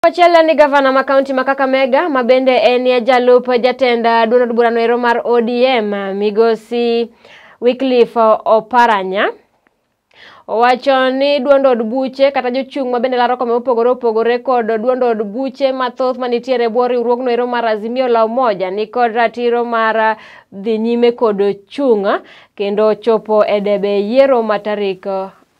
Machielo ni gavana ma kaunti ma Kakamega ma bende en jalup jatend duond od burano ero mar ODM migosi Wycliffe Oparanya owacho ni duond od buche kata jochung' ma bende laro kombe mopogore opogore kod duond od buche mathoth manitiere e bwo riwruogno ero mar Azimio la Umoja ni kod ratiro mar dhi nyime kod chung' kendo chopo e debe yiero ma tarik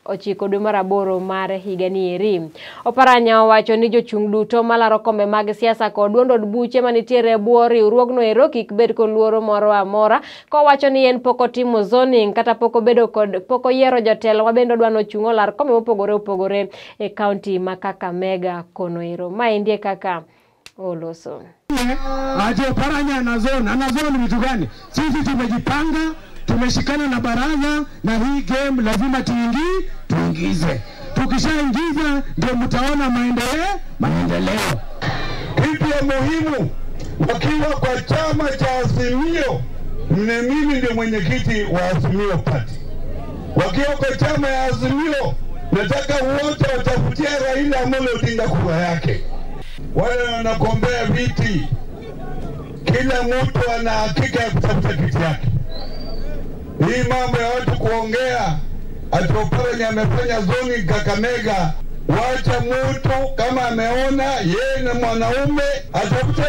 9 dwe mar 8 mar higa ni eri. Oparanya owacho ni jochung' duto malaro kombe mag siasa kod duond od buche manitiere e bwo riwruogno ero kik bed kod luoro moro amora, kowacho ni en pok otimo zoning kata pok obedo kod pok oyiero jotelo ma bende odwa nochung' olar kombe mopogore opogore e kaunti ma Kakamega kono ero. Maendi e kaka oloso. Ati Oparanya ana zone, ana zone vitu gani? Sisi tumejipanga, tumeshikana na baraza na hii game lazima tuingize. Tukishaingiza ndio mtaona maendeleo. Kitu ya muhimu wakiwa kwa chama cha Azimio, ni mimi ndio mwenyekiti wa Azimio Party. Wakiwa kwa chama ya Azimio, nataka wote watafutie Raila Amolo Odinga kura yake. Wale wanagombea viti, kila mtu ana hakika ya kutafuta kiti yake. Hii mambo ya watu kuongea ati Oparanya amefanya zoni Kakamega, wacha mtu kama ameona yeye ni mwanaume atafute.